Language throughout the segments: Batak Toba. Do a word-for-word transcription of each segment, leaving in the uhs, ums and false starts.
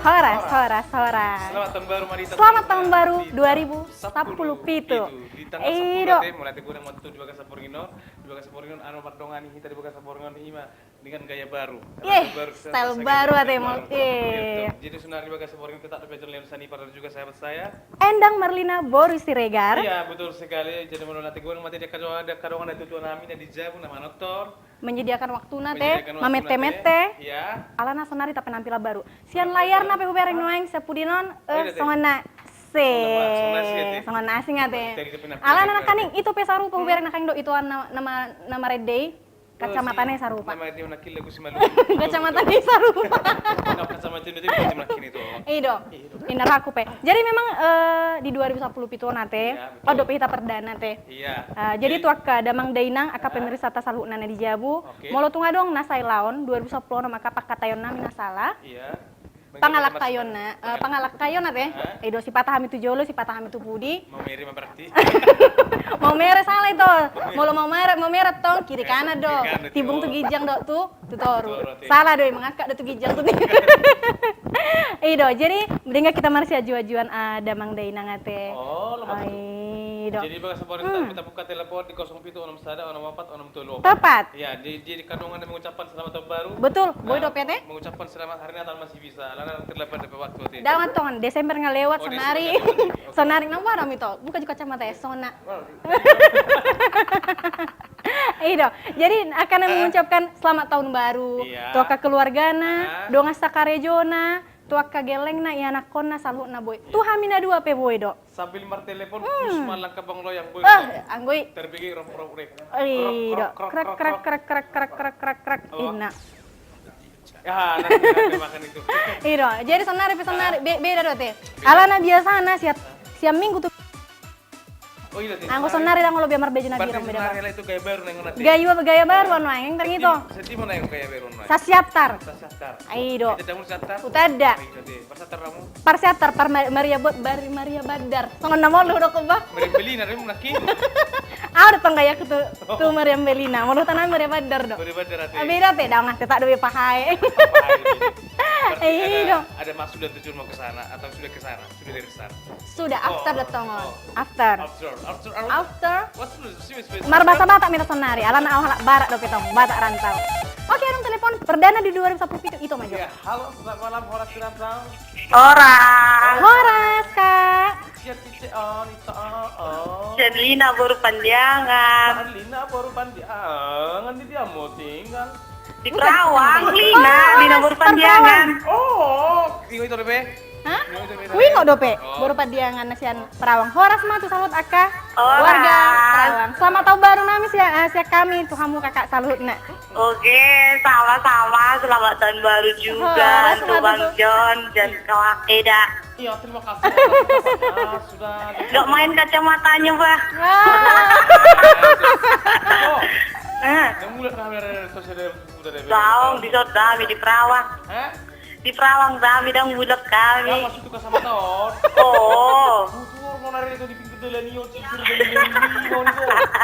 Horas, horas, horas. Selamat tahun baru, Marita. Selamat tahun baru dua ribu sepuluh pitu. Di tanggal sepuluh, Ate, mulai ate gurang mantu di bagasan borngin on. Di bagasan borngin on, anu, mardongan hita di bagasan borngin on, ima dengan gaya baru. Yeh, style baru, Ate, oke. Jadi, saudara, di bagasan borngin tetap ada Leon Sanipa dan juga sahabat saya, Endang Marlina boru Siregar. Iya, betul sekali. Jadi, molo ate gurang, mate dia kadongan, dia kadongan, ada tutu nami na di jabu, na manortor. Menyediakan waktuna, Ate, mamete-mete. Iya. Alana saonari tape penampilan baru. Sian layarna pe hubereng nuaeng, sian pudi on, eh, songon na se. Songon na asing, Ate. Alana nangkaning ito pe sarupa hubereng nangkaning do, ito an na, na ma-, na marende i. Kacamatana i sarupa. Kacamatana i sarupa. I do. Inaraku pe. Jadi memang, eh, di dua ribu sepuluh pitu on, Ate, iya, betul, on dope hita perdana, Ate. Iya. Eh, jadi tu angka damang dainang, angka pemirsata saluhutna na di jabu, oke, molo tung adong na sai laon, dua ribu sepuluh on angka pangkataion nami na sala. Iya. Pangalangkaionna, eh, pangalangkaionna, Ate. Hah? I do, sipata hami tu jolo, sipata hami tu pudi. Maumere ma berarti. Maumere sala ito. Molo maumere, maumere tong kiri kanan do. Kiri kanan do. Timbung tu ginjang do tu, tu toru. Sala do i, mangangkat do tu ginjang tu. I do, jadi denggan hita marsiajuajuan, ah, damang dainang, Ate. Oh, i do. Jadi bagasan borngin on, hita buka telepon di kosong pitu onom sada onom opat onom tolu opat. Tepat. Iya, jadi kadongan mengucapkan selamat tahun baru. Betul, boi dope, Ate. Mengucapkan selamat hari Natal masih bisa. Alana terlambat dope waktu, Ate. Daong antong, Desember nga lewat, saonari. Saonari nang boha do hami ito. Buka jo kacamata, ya, sona. I do. Jadi, akan mengucapkan selamat tahun baru tu angka keluargana, dongan sakarejona, tu angka gellengna, ianakkonna, saluhutna boi. Tu hami na dua pe boi do. Sambil martelepon, hmm, malang kabang loyang boi. Ah, anggo i. Terbege rok rok rek. I do. Krek krek krek krek krek krek krek krek. Inna. Ya, nanti, nanti makan itu. I do. Jadi saonari pe saonari, be-, beda do, Ate. Alana biasana siap, siap Minggu tu. Oh, iya, Ate. Anggo saonari ndang olo be marbaju na girang, beda. Berarti saonari itu gaya baru, Neng, nanti. Gaya, gaya baru, anu, Neng, ternyata. Sedih, sedih mau, Neng, gaya baru, Neng. Sasiatar. Sasiatar. I do. Ada daun siatar. Utada. Parsiatar, par Maria Bot, Maria Badar. Songon na molo do kobak. Maria Belina do mungkin. Au do panggaya ku tu, tu Maria Belina. Molo tanam Maria Badar do. Maria Badar, Ate. Beda, Ate, daong, Ate, tak do be pahae. Pahae. Berarti ada maksud dan tujuan mau ke sana atau sudah ke sana, sudah dari sana? Sudah, after do tong on. After. After. Marbahasa Batak ma hita saonari, alana au halak Barat dope tong, Batak rantau. Oke, adong telepon perdana di dua ribu sepuluh pitu, ito ma jo. Iya, halo, selamat malam, horas di rantau. Horas. Horas, Kak. Siap, siap, on, ito, on, on. Siap, Lina boru Pandiangan. Lina boru Pandiangan, di dia mau tinggal. Di Perawang, Lina, Lina boru Pandiangan. Oh, ingo ito dope. Hah? Ingo ito dope. Ingo dope. Oh. Boru Pandiangan na sian Perawang. Horas ma tu saluhut angka warga Perawang. Selamat tahun baru nami sian, eh, sian kami tu hamu kakak saluhutna. Oke, sama-sama. Selamat tahun baru juga untuk Bang John dan kawan Eda. Iya, terima kasih. Sudah. Nggak main kacamatanya, Bah. Wah. Oh. Eh. Daong, di son dami di Perawang. Hah? Di Perawang dami daong, mulak kami. Maksud tu kacamata on. Oh. Butuh orang mau narik itu di pinggir jalan, iyo, pinggir jalan, iyo, iyo.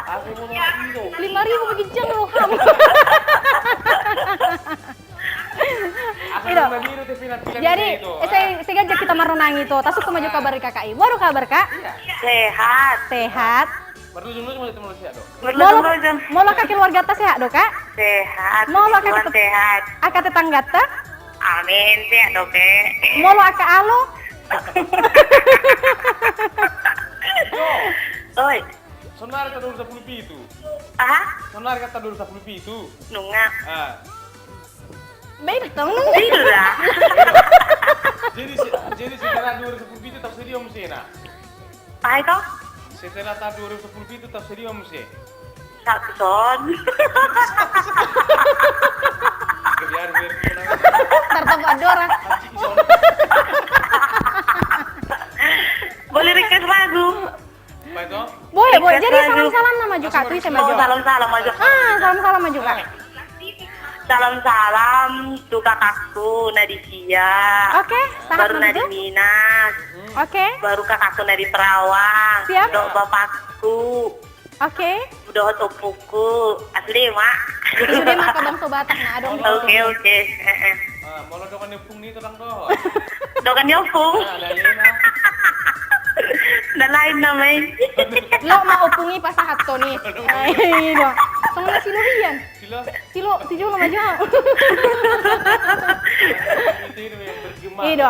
Aku mau narik itu. Lima ribu bagi jang lo, Ham. Jadi, eh, se-, sengaja hita marronang ito. Tasukkun ma jo kabar ni kakak i. Boha do kabar, Kak? Sehat. Sehat. Molo, molo angka keluargata sehat do, Kak? Sehat. Molo angka tet-, angka tetanggata? Amin, sehat dope. Molo angka alo? Oi. Saonari kan dua ribu sepuluh pitu. Aha? Saonari kan dua ribu sepuluh pitu. Nunga. Ah. Beda tong, nunga. Beda lah. Jadi se-, jadi setelah dua ribu sepuluh pitu, tau sedia om sena. Aha ito? Setelah tahun dua ribu sepuluh pitu, tau sedia om se. Satu son. Biar, biar. Tartangkap Andorra. Boleh request lagu? Apa itu? Boleh, boleh. Jadi salam-salam nama juga, tuh, sama juga. Salam-salam nama juga. Ah, salam-salam nama juga. Salam-salam tu kakakku na di sia. Oke, sangat. Baru na di Minas. Oke. Baru kakakku na di Perawang. Siap. Dohot bapakku. Oke. Dohot ompuku. Asli, Mak. Asli, Mak, ka bangso Batak na adong. Oke, oke. Heeh. Ah, molo dongan ni ompung ni, tolong dohot. Dokan ni ompung. Na lain nama i. Lo ma ompung i pasahathon i. Ai do. Songon na silo hian. Silo. Silo, silo lo ma jo. I do.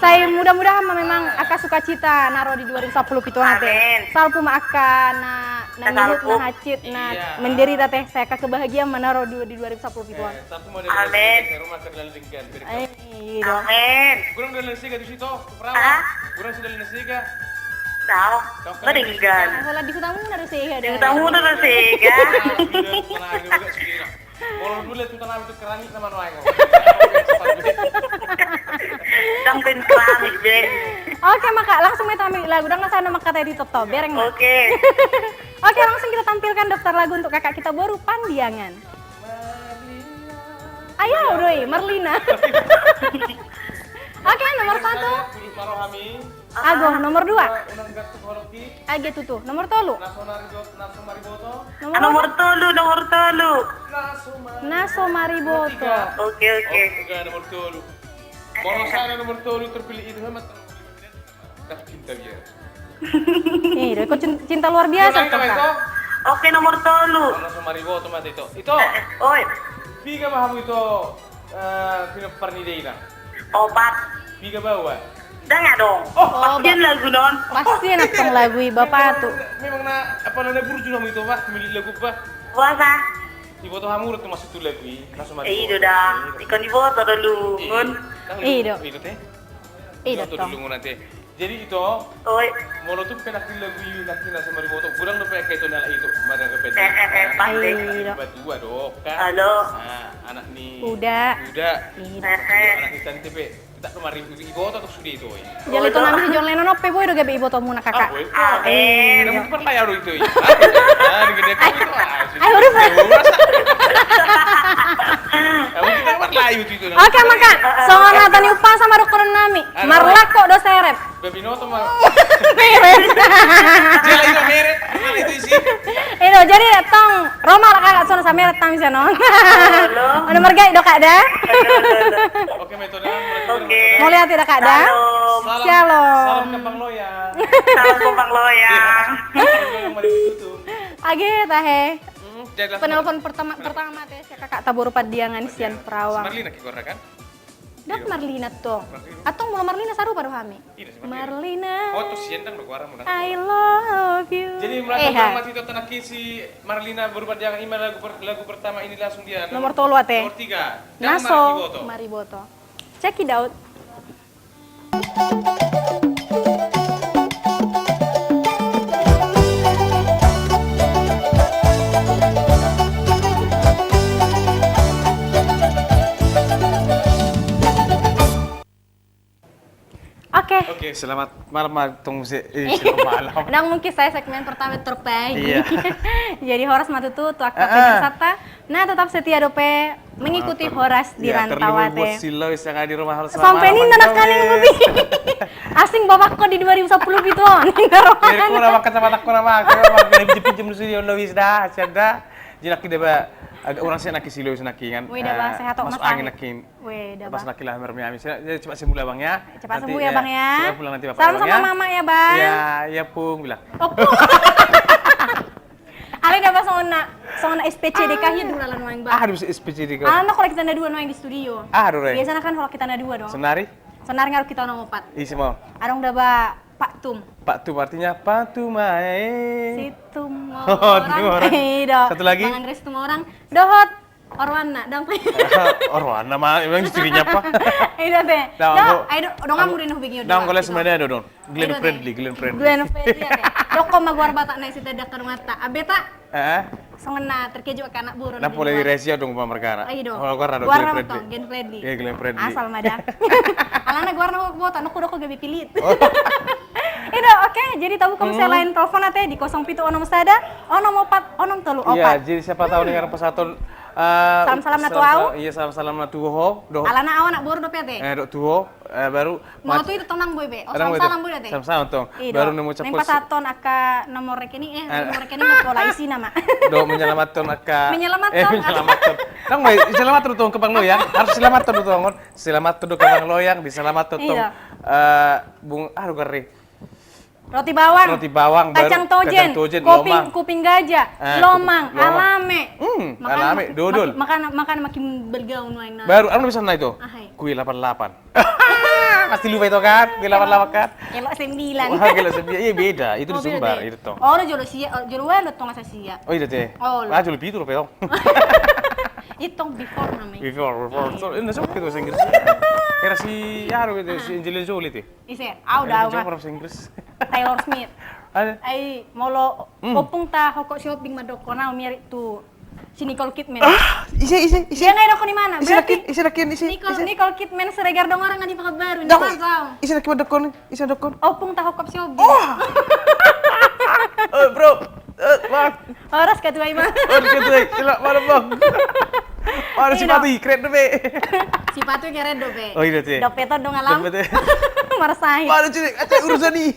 Sai mudah-mudahan ma memang angka sukacita na ro di dua ribu sampulu pitu on ate. Amin. Salpu ma angka na, na nihut, na hansit, na menderita ate. Sai angka kebahagiaan ma na ro di, di dua ribu sampulu pitu on. Amin. Ai. I do. Amin. Godang dalan na sega di situ, tu Perawan. Godang dalan na sega. Tahu. Godang dalan na sega. Holan di hutamuna do sega. Di hutamuna do sega. Molo dulu tu tanah itu keramik nama nuaeng. Dang ben keramik ben. Oke, maka langsung ma hita mambege lagu, dang na sae na mangkatai di toto, bereng ma. Oke. Oke, langsung kita tampilkan daftar lagu untuk kakak kita boru Pandiangan. Ayo, doi, Marlina. Oke, nomor satu. Ago, nomor dua. Age tutu, nomor tolu. Nomor tolu, nomor tolu. Na so mariboto. Oke, oke. Nomor tolu. Molo sae na nomor tolu terpilih itu hemat. Dah cinta dia. Ih, do, kok cin-, cinta luar biasa. Oke, nomor tolu. Na so mariboto ma ate ito. Ito. Oi. Piga ma hamu ito, eh, pinompar ni dainang? Opat. Piga baoa? Dang adong. Oh, pastian lagu non. Pastian antong lagu i bapa tu. Memang na, apa na burju hamu ito, bah, milik lagu bah. Boasa? Iboto hamu rap termasuk tu lagu i, na so mariboto. I do da. Ingkon iboto do lungun. I do. I do te. I do tong. Jadi ito, molo tu pe nangkin lagu i, nangkin na so mariboto, godang dope angka ito ni halak ito, marga Pandiangan. Eh, eh, eh, pasti. Anak ni Patua do, kan? Halo. Anak ni Uda. Uda. Anak ni Tante pe. Tidak do mariboto, iboto tu sude ito i. Jala ito nami si John Lennon on pe boi do gabe ibotona kakak. Amin. Amin. Ai, udah. Oke, maka songon hata ni umpasa ma dohonon nami. Marlako do serep. Binoto ma. Meret. Jala ito meret. Mana ito isi? Ito, jadi tong ro ma kakak songon sameret tong sian on. Halo. Olo, marga i do kak da. Oke, metode. Oke. Mauliate da kak da. Shalom. Shalom. Shalom kembang loyang. Shalom kembang loyang. Age tahe. Penelpon pertama, pertama ate sian kakak ta boru Pandiangan sian Perawan. Marlina, kan? Dang Marlina tong. Antong molo Marlina sarupa do hami. Marlina. Oh, tu sian dang do goarmu, dang. I love you. Jadi, eh, mati tu tanah kisi Marlina boru Pandiangan, ima lagu per-, lagu pertama ini langsung dia. Nomor tolu ate. Nomor tiga. Na so mariboto. Check it out. Oke. Oke, selamat malam, Tong. Muse, eh, selamat malam. Nang mungkin saya segmen pertama terpagi. Iya. Jadi horas ma tutu tu angka pemirsa ta. Nah, tetap setia dope mengikuti Horas di Rantau ate. Terlebih buat si Lois yang ada di rumah, harus selamat malam. Sampai ni anak kali lebih. Asing bapakko di dua ribu sampulu pitu on. Dari kurang makan sama tak kurang makan. Pinjam-pinjam dulu si Lois dah, sian dah. Jadi nangkin da ba, agak urang sian nangkin si Lois nangkin kan. Weh, da ba, sehat. Masuk angin nangkin. Weh, da ba. Pas laki lah mermi ami. Cepat sembuh ya, Bang, ya. Cepat sembuh ya, Bang, ya. Salam sama Mama ya, Bang. Ya, ya, Pung, bilang. Oh, Pung. Alai da ba songon na, songon na S P C D K, iya dua lalan nuaeng, Bang. Ah, ada S P C D K. Alana kalau kita na dua nuaeng di studio. Ah, ada, Reng. Biasana kan kalau kita na dua dong. Sonari? Sonari ngaruk kita na opat. Isi mau. Adong da ba Pak Tum. Pak Tum artinya Pak Tum ae. Si Tumorang. Tumorang. Satu lagi. Bang Andres Tumorang. Dohot Orwana, dang pe. Orwana ma, emang istrinya apa? Ida te. Dang, ayo, dongan muda nuh begini. Dang, kalau sebenarnya ada dong. Glenn Fredly, Glenn Fredly. Glenn Fredly, ya, te. Doko ma goar Batak na isi tedak ke rumah ta. Abeta. Heeh. Songon na terkejut anak buron. Na pola di Resia dong, Pak Merkara. Ayo dong. Goar Glenn Fredly. Iya, Glenn Fredly. Asal mada. Alana goarna Batak, nuku doko gabe pilit. Ida, oke, jadi tabuka muse lain telepon ate di kosong pitu onom sada, onom opat, onom tolu opat. Iya, jadi siapa tahu nih, ngarang pasahaton, eh, salam-salam na tu au. Iya, salam-salam na tu ho. Alana au anak boru dope ate. Eh, dope tu ho, eh, baru. Mau tu itu tenang boy be. Oh, salam-salam boy ate. Salam-salam tong. Baru nemu cepos. Neng pasahaton angka nomor rekening, eh, nomor rekening pola isi nama. Do menyelamatkan angka. Menyelamatkan. Eh, menyelamatkan. Nang boy, selamat tong ke Bang Loyang. Harus selamat tong. Selamat tu do ke Bang Loyang, diselamat tu tong. Iya. Eh, bung, ah, roti bawang. Roti bawang, baru kacang tojen, kacang tojen, kuping, lomang. Kuping gajah, eh, lomang, lomang. Alame. Hmm, makanan, alame, dodol. Mak-, makanan, makanan makin bergaul nuaeng na. Baru, anu bisa na itu? Ahai. Kue delapan delapan. Pasti lupa itu kan? Kue delapan delapan kan? Elok sembilan. Wah, elok sembilan. Iya, beda. Itu di Sumbar, itu tong. Oh, jolo sia, jolo walu tong asa sia. Oh, iya, teh. Oh, jolo pitu, tong. Itong before namanya. Before, before. Iya. So, ini sok gitu bahasa Inggris. Era si, anu gitu, si Angelina Jolie teh. Ise, au da, au. Bahasa Inggris. Taylor Swift. Ada. Ai, molo ompung ta hokop shopping mandok hona, mirip tu si Nicole Kidman. Ah, ise, ise, ise. Dia nggak dokon di mana? Ise laki, ise laki, ise. Nicole, ise. Nicole Kidman, Siregar Dongan, nggak di Pekanbaru. Ise laki mandok hona, ise dokon. Ompung ta hokop shopping. Oh. Eh, bro. Eh, bang. Horas ketua i, bang. Horas ketua i. Selamat malam, bang. Mana sipatu i, keren dope. Sipatu i keren dope. Oh, iya, teh. Dope tondong alam. Dope, teh. Marasai. Mana, ciri, ada urusan i.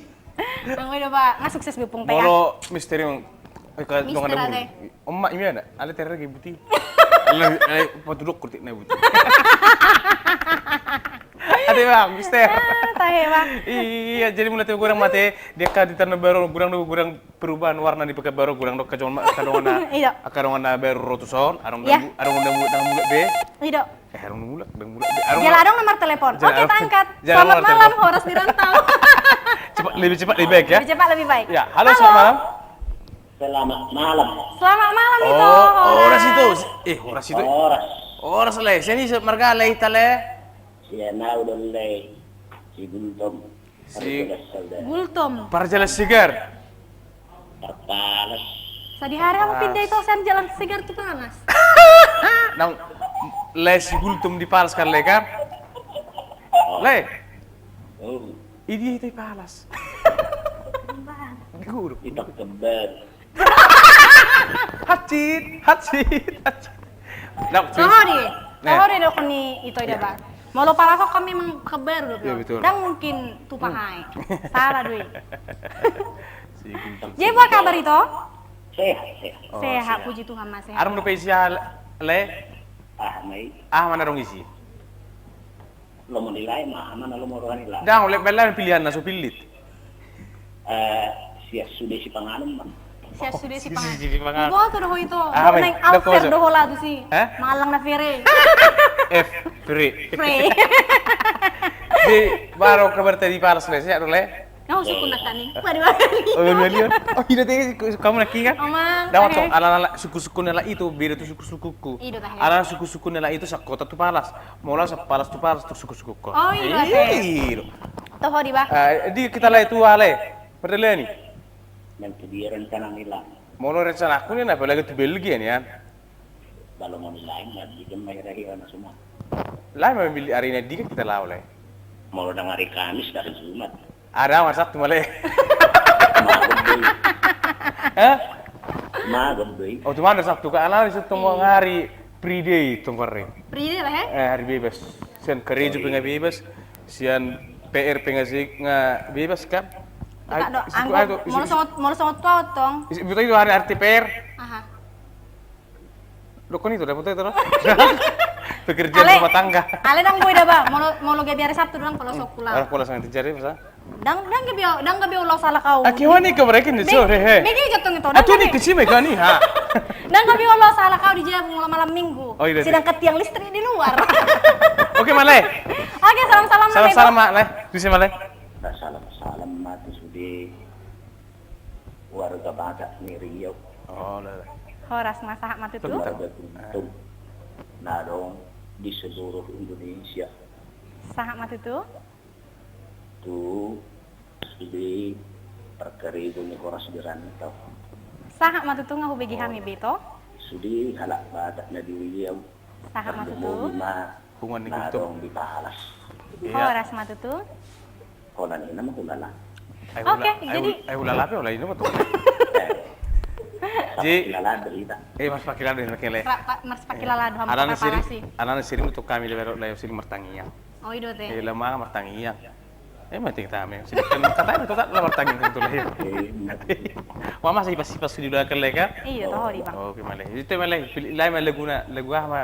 Bang, udah, Pak. Nggak sukses be ompung ta. Molo misteri, eh, ke dongan ate. Oma, ini ada. Ale terere ge buti. Ale, ale, patudok kurtik na buti. Ate, bang, mister. Ah, tahe, bang. Iya, jadi mulai tu godang mate, dia kan di Tanah Baru, godang, godang perubahan warna di Pekanbaru, godang do angka dongan na, iya, angka dongan na baru ro tuson, adong, iya, dang mu-, adong dang mu-, dang mulak be. Iya. Eh, adong mulak, dang mulak be. Adong jala adong nomor telepon. Jala, oke, adong, ta angkat. Jala nomor telepon. Selamat malam, horas di rantau. Cepat, lebih cepat, lebih baik, ya? Lebih cepat, lebih baik. Ya, halo, halo. Selamat malam. Selamat malam. Selamat malam, oh, Ito. Horas. Horas, Ito. Eh, horas, Ito. Horas. Horas, Le. Sian ise marga, Le, ita, Le? Sian au do, Le. Si Gultom. Si Parjalas Sigar. Gultom. Parjalas Sigar. Parpalas. Sadihari hamu pinda, Ito, sian Jalan Sigar tu Palas. Nang, Le, si Gultom di Palas kan, Le, kan? Oh. Le. Oh. Idia hita di Palas? Bang. Di guru. Di Pekanbaru. Hatsit, hatsit, hatsit. Nah, toho di. Nah. Toho di dokon ni Ito i da, iya, Bang. Molo Palas on kan memang Pekanbaru do. Iya, betul. Dang mungkin Tupa, hmm, hai. Salah do i. Jadi, apa kabar, Ito? Sehat, sehat. Oh, sehat, sehat. Puji Tuhan, masih sehat. Adong dope isi, Le? Ah, mai. Ah, mana adong isi? Lomo ni lae ma, aha ma na lomo roha ni lae? Dang, oleh bela pilihan na so pillit. Eh, sian sude sipanganon ma. Sian sude sipanganon. Sian sude sipanganon. Iboto do ho, Ito. Ah, naeng alfer do ho laho tusi. Hah? Mangallang na fere. Eh, fere. Fere. Di, baru kabar tadi Palas, Le, sehat do, Le? Nunga husungkun nangkin i. Waduh, waduh. Oh, iya, iya. Oh, iya, teh, hamu nangkin kan? Omang. Dang, oke. Ala-ala sungkun-sungkun ni halak i tu, beda tu sungkun-sungkunku. Iya, tahe. Ala sungkun-sungkun ni halak i tu, sakota tu Palas. Molo sian Palas tu Palas tu sungkun-sungkun. Oh, iya, tahe. Iya. Toho di, Bah. Eh, di hita, Le, tu ale. Pardalanan i. Nang tu dia rencana ni, Lah? Molo rencanaku ni, na apalagi tu Belgia ni, an. Ba lomo ni lae ma, di dia ma hira-hira na suma. Lae ma, millit ari na dia hita laho, Le? Molo dang ari Kamis, ari Jumat. Adong hari Sabtu ma, Le. Magot do i. Hah? Magot do i. Oh, cuma hari Sabtu kan, ala di situ, iya, tong hari free day, tong hari. Free day, Le, he? Eh, hari bebas. Sian karejo pe nga bebas. Sian P R pe nga si-, nga bebas kan? Buta do, anggo, molo songon, molo songon tu au, tong. Isi, buta itu hari R T P R. Aha. Dokon itu, dapat itu, no? Pekerjaan rumah tangga. Ale dang boi da, Bah. Molo, molo gabe hari Sabtu dang, pola so hula. Pola sangat terjadi, masa? Dang, dang gabe, dang gabe ulaon salah kau. Aki wani ke mereka ni, so, he, he. Bege jatuh itu. Atu ni kecil mereka ni, ha. Dang gabe ulaon salah kau di jabu molo malam minggu. Oh, iya, iya. Sedangkan tiang listrik di luar. Oke, ma, Le. Oke, salam-salam, Ma. Salam-salam, Ma, Le. Tusi, Ma, Le. Salam-salam ma tu sude warga Batak ni Riau. Oh, lele. Horas ma, sahat ma tutu. Warga Gultom na adong di seluruh Indonesia. Sahat ma tutu. Tu sude parkarejo ni Horas di Rantau. Sahat ma tutu, nga hubege hami be, Ito. Sude halak Batak na di Riau. Sahat ma tutu. Tarlumobi ma na adong di Palas. Iya. Horas ma tutu. Hona ni nama hulala. Oke, jadi ai hulala pe, hulala ini betul. Jadi, hulala berita. Eh, mas pakilala do, mas pakilala. Ra-, pa-, mas pakilala do, alana sering, alana sering untuk kami di Barat Layu sering martangiang. Oh, i do, teh. Eh, lama martangiang. Eh, mati kita, men. Sini kan katanya itu kan lama martangiang itu lah, ya. Iya. Mama sih pasti, pasti di belakang, kan? Iya, toho di, Bang. Oke, ma, Le. Itu, ma, Le. Pilih, lain, ma, lagu na, lagu aha, ma?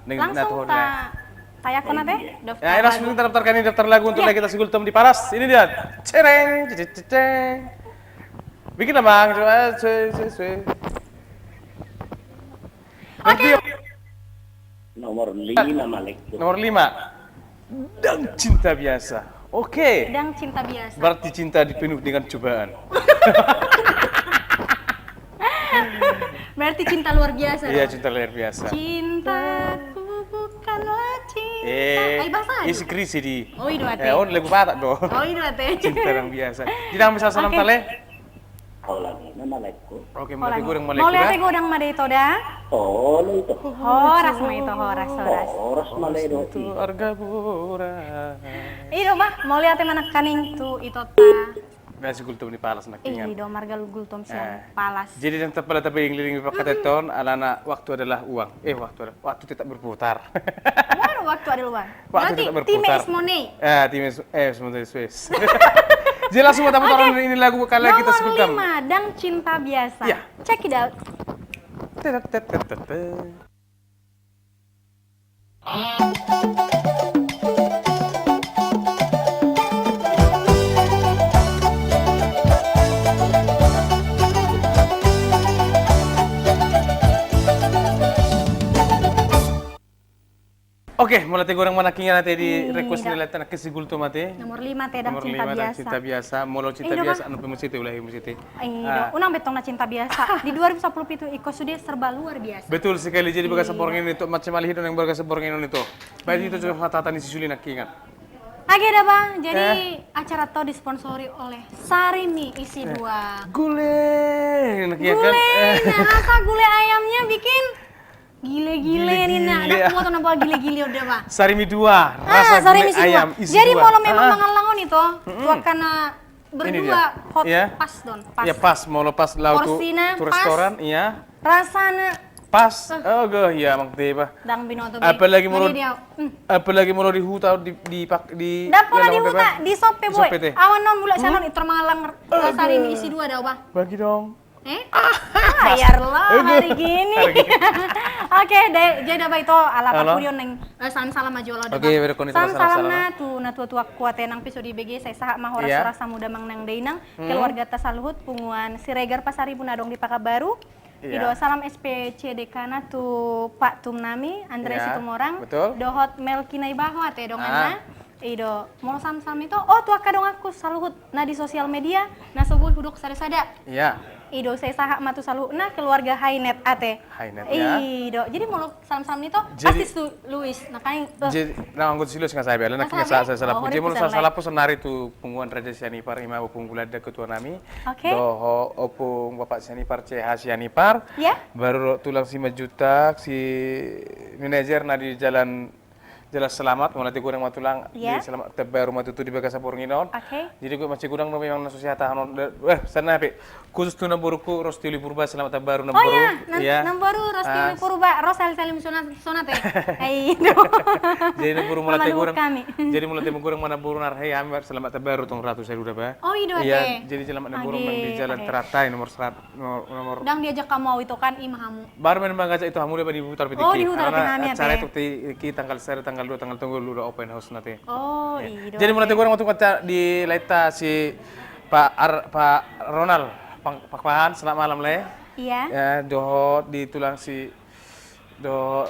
Langsung na toho ta-, Tayangkon ate? Daftar lagu. Ya, langsung kita daftarkan ini daftar lagu untuk Lagi Kita Sigultom di Palas. Ini dia. Cereng, cecet, ceceng. Bikin, Bang. Coba, cek, cek, cek. Oke. Nomor lima, Malek. Nomor lima. Dang cinta biasa. Oke. Dang cinta biasa. Berarti cinta dipenuhi dengan cobaan. Berarti cinta luar biasa. Iya, cinta luar biasa. Cintaku bukanlah cinta. Eh, ai, bahasa isi aduh. Krisi di. Oh, i do ate. Eh, on lagu Batak do. Oh, i do ate. Cinta dang biasa. Jadi, bisa salam tale. Holan, na malekku. Oke, mauliate godang, malekku. Mauliate godang ma da ito da. Holan ito. Horas ma ito, horas, horas. Horas ma da ito. Arga boras. I do ma, mauliate ma nangkaning tu ito ta. Marga Sigultom di Palas nangkiningan. I do, marga Sigultom sian Palas. Jadi, dang tapala tapaingliling di pangkataion, alana waktu adalah uang. Eh, waktu adalah, waktu tetap berputar. Waduh, waktu adalah uang. Waktu tetap berputar. Berarti time is money. Eh, time is, eh, is money, is waste. Jadi, langsung ma taputar ini lagu Lagi Kita Sigultom. Nomor lima, Dang Cinta Biasa. Ya. Check it out. Tet, tet, tet, tet, tet. Oke, mauliate godang ma nangkiningan ate di request ni lae ta nangkin Sigultom ate. Nomor lima ate, Dang Cinta Biasa. Nomor lima, Dang Cinta Biasa. Molo cinta biasa, anu pe muse ate, ulahi muse ate. Unang be tong na cinta biasa. Di dua ribu sampulu pitu ingkon sude serba luar biasa. Betul sekali, jadi Bagas Saborngin on ito, macam alih do nang Bagas Saborngin on ito. Baik, ito coba hata-hata ni si Suli nangkiningan. Oke da ba, jadi acara to disponsori oleh Sarimi isi dua. Gule, nangkiningan kan? Gule, nah, rasa gule ayamnya bikin gile-gile ni na, ada kuat na buat gile-gile udah ba. Sarimi dua, rasa gule ayam isi dua. Jadi molo memang mangallang on ito, tuakan na berdua hot, pas do on, pas. Iya, pas, molo pas laho tu restoran, iya. Rasana pas. Ogo, iya, mang teba. Dang binoto be. Apalagi molo di huta, di, di pak, di. Dang pola di huta, di sop pe boe. Awan non mulak sian on, i tor mangallang rasa Sarimi isi dua da ba. Bagi dong. Eh? Bayar lo hari gini. Oke, jadi da ba ito ala pakudion nang salam-salam ma jolo da ba. Salam-salam na tu natua-tua kuate nang pe so dibege, sai sahat ma horas-horas hamu damang nang dainang, keluargata saluhut, punguan Siregar Pasaribu na adong di Pakanbaru. I do salam S P C D K na tu Pak Tum nami, Andre Situmorang, dohot Melki Naibaho ate donganna. I do, molo salam-salam ito, oh, tu angka donganku saluhut na di sosial media, na so boi hudok sada-sada. Iya. I do, sai sahat ma tu saluhutna keluarga Hainet ate. Hainet, ya. I do, jadi molo salam-salam ito, pasti tu Luis, nangkaning. Jadi, nang anggo tu si Luis nga sabi, ala nangkin nga sabi, salah puji. Molo salam-salam saonari tu punguan Raja Sianipar, i ma Ompung Gulanda ketua nami. Oke. Dohot Ompung Bapak Sianipar, C H Sianipar. Iya. Baru tulang Simanjuntak, si manajer na di jalan Jalan Selamat, mauliate godang ma tulang, di Selamat Tambaru ma tutu di Bagas Saborngin on. Oke. Jadi, godang ma si godang do memang na so sihatahon on, eh, sana pe. Khusus tu namboruku, Rosti Uli Purba, Selamat Tambaru, namboru. Oh iya, namboru Rosti Uli Purba, Rosti Uli Purba, Rosti Uli Purba, Rosti Uli Purba. Jadi namboru mauliate godang. Jadi mauliate godang ma namboru na hea, Selamat Tambaru tong ratu saluhut da ba. Oh, i do ate. Jadi Selamat Tambaru memang di Jalan Teratai nomor seratus. Nomor, nomor. Dang diajak hamu au ito kan, i ma hamu. Baru main mangajak ito hamu da ba di huta pe tingki. Oh, di huta pe tingki. Acara ito tingki tanggal sada, tanggal dua, tanggal tolu do open house na ate. Oh, i do. Jadi mauliate godang ma tutu di lae ta si Pak Ar, Pak Ronald, Pak Pahan, selamat malam lae. Iya. Ya, dohot di tulang si Do,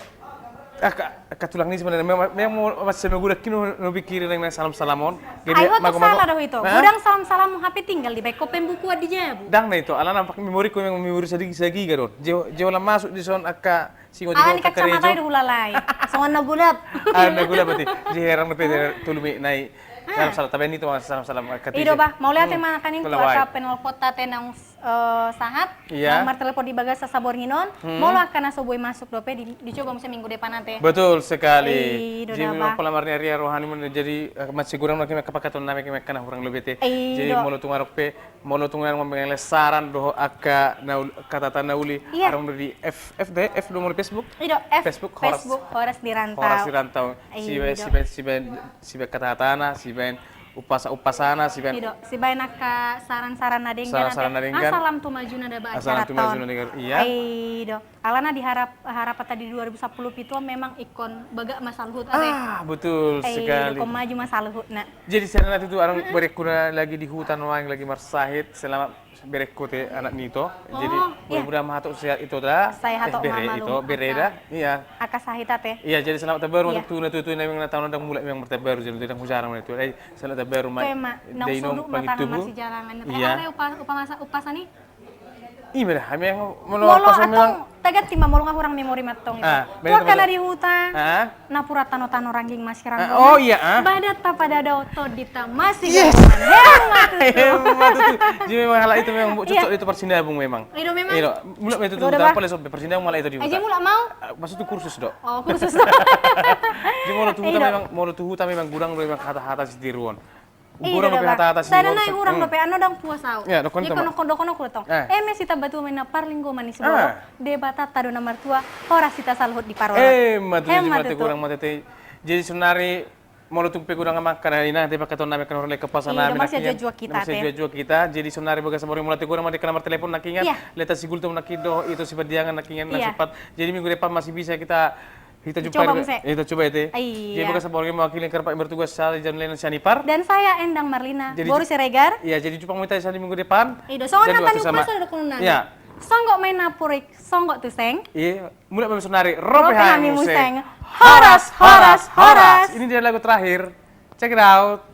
ah, ka, ka tulang ni sebenarnya memang, memang mau masih mau gudang kino no pikir yang salam salam on. Ai ho, mago, mago. Salah do ito. Hah? Godang salam salam hape tinggal dibaen pembukuan di jabu. Dang na ito, ala nampak memori ko memang memori sadigi sadigi gadon. Jeo, jeo lam masuk di son angka singo. Ala ni kacamata itu hulalai. Songon na gulap. Ah, na gulap berarti. Jadi heran berarti tolu mi nai. Salam salam, tabaen ito salam salam angka. I do ba, mauliate ma nangkaning tu angka penelpon ta ate naung eh, sahat, iya, nang martelepon di Bagas Saborngin on, hmm, molo angka na so boi masuk dope di, dicoba muse minggu depan ate. Betul sekali. I do da ba. Jadi molo pola marniaria rohani, jadi, eh, masih kurang lagi angka pakaton nami angka na hurang lobi ate. I do. Jadi molo tung adong pe, molo tung adong mambaen saran dohot angka na ul-, hata-hata na uli, iya, adong do di F, F de, F do molo Facebook? I do, F, Facebook, Horas. Facebook, Horas di Rantau. Horas di Rantau. I do. Sibaen, sibaen, sibaen, sibaen hata-hatana, sibaen Umpasa-umpasana, sibaen. Ido, sibaen angka saran-saran na denggan ate. Saran-saran na denggan. Asa lam tu maju na daba acara on. Asa lam tu maju na denggan, iya. Ido. Alana di harap, harapan ta di dua ribu sampulu pitu on memang ingkon bagak ma saluhut ate. Ah, betul sekali. Ingkon maju ma saluhutna. Jadi, sian na tutu, arang berengku na lagi di huta nuaeng lagi marsahit, selamat berengku ate anak ni ito. Jadi, mudah-mudahan ma hatop sehat ito da. Sai hatop ma malum ito, bere da. Iya. Angka sahit ate. Iya, jadi selamat tabaru untuk tu na tutu na memang na taon na dang mulak memang martabaru, jadi dang hujarang na tutu. Eh, selamat tabaru ma. Ima, naung sunduk ma tangan marsijalangan. Iya. Upa, upa masa, upa sani. Ima da, hami yang molo umpasa memang. Taganti ma molo nga hurang memori ma tong ito. Ah, tu angka na di huta. Ah. Napuran tano-tano rangging ma siranggongan. Oh iya, ah. Badan ta padao tondinta masigarangan. Yes. Hebat tutu. Hebat tutu. Jadi memang halak itu memang cocok itu parsinabung memang. Ido memang. Ido, mulak ma itu tu huta, pala so parsinabung mulak itu di huta. Aja mulak mau. Ah, maksud tu kursus do. Oh, kursus do. Jadi molo tu huta memang, molo tu huta memang godang do memang hata-hata sitiruon. Godang dope hata-hata sitiruon. Sada nai hurang dope, annon dang puas au. Ia, dokkon tong. Ia, dokkon, dokkon au tong. Eh. Eme sitamba tua ma inna parlinggoman ni siborok. Ah. Debatanta do na martua, horas hita saluhut diparorot. Eh, ima tutu. Ima tutu. Godang ma ate. Jadi saonari molo tung pe godang amang kana ina, deba keton nami kana orang leka pasa nami. Iya, marsiajuak-juak hita ate. Marsiajuak-juak hita. Jadi saonari bagas saborngin molo ate godang ma dengke na martelepon nangkingan. Iya. Leta Sigultom nangkin dohot ito Sipandiangan nangkingan na sempat. Jadi minggu depan masih bisa kita Hita jumpa muse. Hita coba ate. Iya. Jadi bagas saborngin mewakili angka na bertugas, saya Jan Lenan Sianipar. Dan saya Endang Marlina, boru Siregar. Iya, jadi jumpa ma hita di minggu depan. Ido, songon hata ni umpasa do dohonon nami. Iya. Songgop ma i napuran, songgop tu seng. Iya, mulak ma hami saonari, ro pe hami muse. Horas, horas, horas. Ini dia lagu terakhir. Check it out.